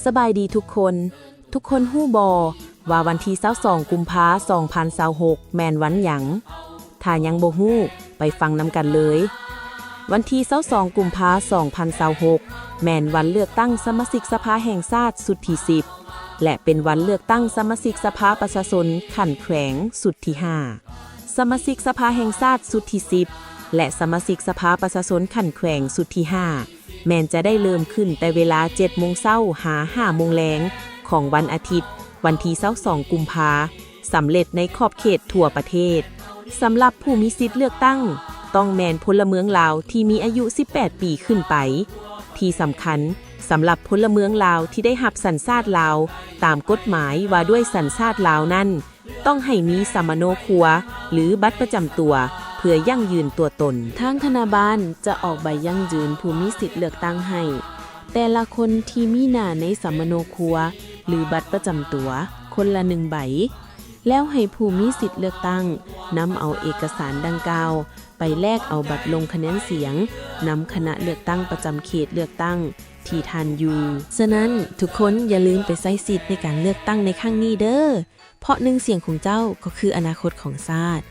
ສະບາຍດີທຸກຄົນ. ທຸກຄົນຮູ້ບໍ່ວ່າວັນທີຊາວສອງ ກຸມພາ ສອງພັນຊາວຫົກ ແມ່ນວັນຫຍັງ? ຖ້າຍັງບໍ່ຮູ້, ໄປຟັງນຳກັນເລີຍ. ວັນທີຊາວສອງ ກຸມພາ ສອງພັນຊາວຫົກ ແມ່ນວັນເລືອກຕັ້ງສະມາຊິກສະພາແຫ່ງຊາດຊຸດທີສິບ ແລະ ເປັນວັນເລືອກຕັ້ງສະມາຊິກສະພາປະຊາຊົນຂັ້ນແຂວງຊຸດທີຫ້າ. ສະມາຊິກສະພາແຫ່ງຊາດຊຸດທີສິບ ແລະ ສະມາຊິກສະພາປະຊາຊົນຂັ້ນແຂວງຊຸດທີຫ້າ ແມ່ນຈະໄດ້ເລີ່ມຂຶ້ນແຕ່ເວລາເຈັດໂມງເຊົ້າຫາຫ້າໂມງແລງຂອງວັນອາທິດ ວັນທີຊາວສອງ ກຸມພາ ສຳເລັດໃນຂອບເຂດທົ່ວປະເທດ. ສຳລັບຜູ້ມີສິດເລືອກຕັ້ງ ຕ້ອງແມ່ນພົນລະເມືອງລາວທີ່ມີອາຍຸສິບແປດປີຂຶ້ນໄປ. ທີ່ສຳຄັນ, ສຳລັບພົນລະເມືອງລາວທີ່ໄດ້ຮັບສັນຊາດລາວຕາມກົດໝາຍວ່າດ້ວຍສັນຊາດລາວນັ້ນ, ຕ້ອງໃຫ້ມີສຳມະໂນຄົວ ຫຼື ບັດປະຈຳຕົວ ເພື່ອຢັ້ງຢືນຕົວຕົນ. ທາງຄະນະບ້ານຈະອອກໃບຢັ້ງຢືນຜູ້ມີສິດເລືອກຕັ້ງໃຫ້ແຕ່ລະຄົນທີ່ມີໜ້າໃນສຳມະໂນຄົວ ຫຼື ບັດປະຈຳຕົວ ຄົນລະໜຶ່ງໃບ, ແລ້ວໃຫ້ຜູ້ມີສິດເລືອກຕັ້ງນຳເອົາເອກະສານດັ່ງກ່າວໄປແລກເອົາບັດລົງຄະແນນສຽງນຳຄະນະເລືອກຕັ້ງປະຈຳເຂດເລືອກຕັ້ງທີ່ທ່ານຢູ່. ສະນັ້ນ, ທຸກຄົນຢ່າລືມໄປໃຊ້ສິດໃນການເລືອກຕັ້ງໃນຄັ້ງນີ້ເດີ້. ເພາະໜຶ່ງສຽງຂອງເຈົ້າກໍຄືອະນາຄົດຂອງຊາດ.